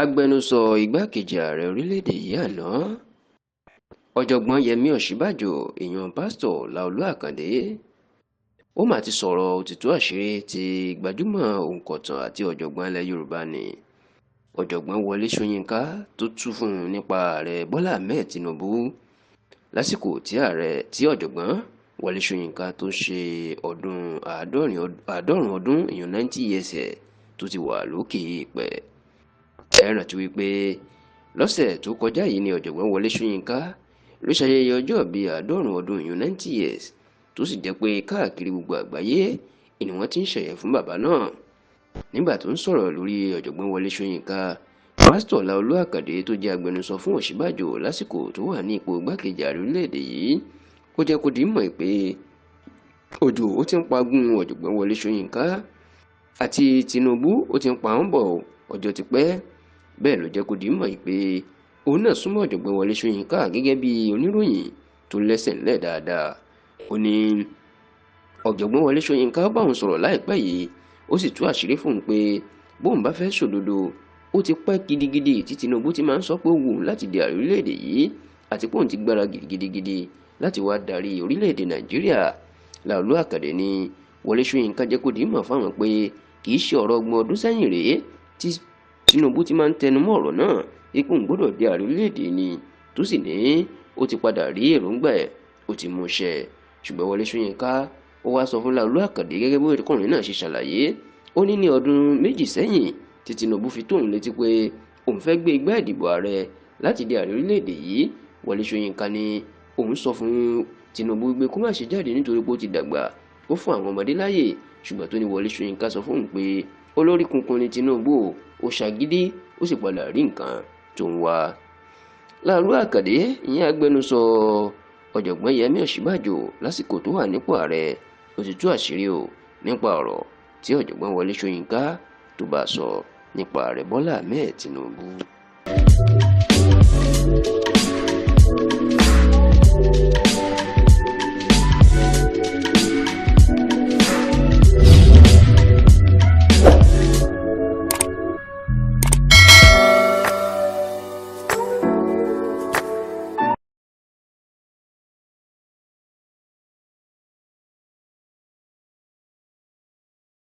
Agbẹnusọ igbákejì ààrẹ orílẹ̀-èdè yìí àná, Ọ̀jọ̀gbọ́n Yẹmí Ọ̀ṣínbàjò, ìyẹn Pásítọ̀ Láolú Àkàndé, ó mà ti sọ̀rọ̀ òtítọ́ àṣírí tí gbajúmọ̀ òǹkọ̀tàn àti ọ̀jọ̀gbọ́n ilẹ̀ Yorùbá ní Ọ̀jọ̀gbọ́n Wọlé Ṣóyínká tó tú fún un nípa Ààrẹ Bọ́lá Ahmed Tinubu lásìkò tí ààrẹ tí ọ̀jọ̀gbọ́n Wọlé Ṣóyínká tó ń ṣe ọdún 90 ọdún, ìyẹn 90 years ẹ̀ tó ti wà lókè èèpẹ̀. Ẹ rántí wípé lọ́sẹ̀ tó kọjá yìí ni Ọ̀jọ̀gbọ́n Wọlé Ṣóyínká ló ṣayẹyẹ ọjọ́ bíi 90 ọdún, ìyẹn 90 years, tó sì jẹ́ pé káàkiri gbogbo àgbáyé ni wọ́n ti ń ṣẹ̀yẹ fún bàbá náà. Nígbà tó ń sọ̀rọ̀ lórí Ọ̀jọ̀gbọ́n Wọlé Ṣóyínká, Pásítọ̀ Láolú Àkàndé tó jẹ́ agbẹnusọ fún Ọ̀ṣínbàjò lásìkò tó wà ní ipò igbákejì ààrẹ orílẹ̀-èdè yìí, ó jẹ́ kó di mọ̀ pé òjò ó ti ń pagún Ọ̀jọ̀gbọ́n Wọlé Ṣóyínká àti Tinubu, ó ti ń pa wọ́n bọ̀ ọjọ́ ti pẹ́. Bẹ́ẹ̀ ló jẹ́ kó di mọ̀ pé òun náà súnmọ́ Ọ̀jọ̀gbọ́n Wọlé Ṣóyínká gẹ́gẹ́ bí oníròyìn tó lẹ́sẹ̀ ńlẹ̀ dáadáa. Ó ní Ọ̀jọ̀gbọ́n Wọlé Ṣóyínká bá òun sọ̀rọ̀ láìpẹ́ yìí, ó sì tú àṣírí fún un pé bóun bá fẹ́ ṣòdodo, ó ti pẹ́ gidigidi tí Tinubu ti máa ń sọ pé ó wù ú láti di ààrẹ orílẹ̀-èdè yìí, àti pé òun ti gbára gidigidi láti wá darí orílẹ̀-èdè Nàìjíríà. Láolú Àkàndé ní Wọlé Ṣóyínká jẹ́ kó di mọ̀ fáwọn pé kì í ṣe ọ̀rọ̀ 30 ọdún sẹ́yìn rèé tí Tinubu ti máa ń tẹnu mọ́ ọ̀rọ̀ náà ipò ń gbọ́dọ̀ di ààrẹ orílẹ̀-èdè ni, tó sì ní ó ti padà rí èròǹgbà ẹ̀, ó ti mú ṣẹ. Ṣùgbọ́n Wọlé Ṣóyínká ó wá sọ fún Láolú Àkàndé gẹ́gẹ́ bí ọkùnrin náà ṣe ṣàlàyé, ó ní ní ọdún 2 sẹ́yìn tí Tinubu fi tóun létí pé òun fẹ́ gbé igbá ìdìbò ààrẹ láti di ààrẹ orílẹ̀-èdè yìí, Wọlé Ṣóyínká ní òun sọ fún Tinubu pé kó má ṣe jáde nítorí pé ó ti dàgbà, ó fún àwọn ọmọdé láàyè. Ṣùgbọ́n tó ní Wọlé Ṣóyínká sọ fóun pé olórí kunkun ni Tinubu, ó ṣàgídí, ó sì padà rí nǹkan tó ń wá. Láolú Àkàndé, ìyẹn agbẹnusọ Ọ̀jọ̀gbọ́n Yẹmí Ọ̀ṣínbàjò lásìkò tó wà nípò ààrẹ, ó ti tú àṣírí o nípa ọ̀rọ̀ tí Ọ̀jọ̀gbọ́n Wọlé Ṣóyínká tó bá sọ nípa Ààrẹ Bọ́lá Ahmed Tinubu.